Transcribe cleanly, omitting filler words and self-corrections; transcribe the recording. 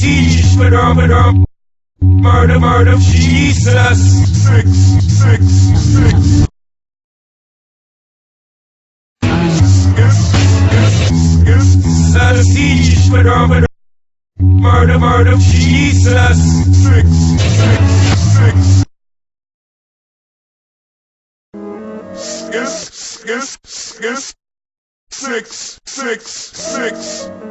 C murder murder murder murder Jesus 6 6 6 S S S S C murder murder murder murder Jesus 6 6 6 S S S S 6 6 6.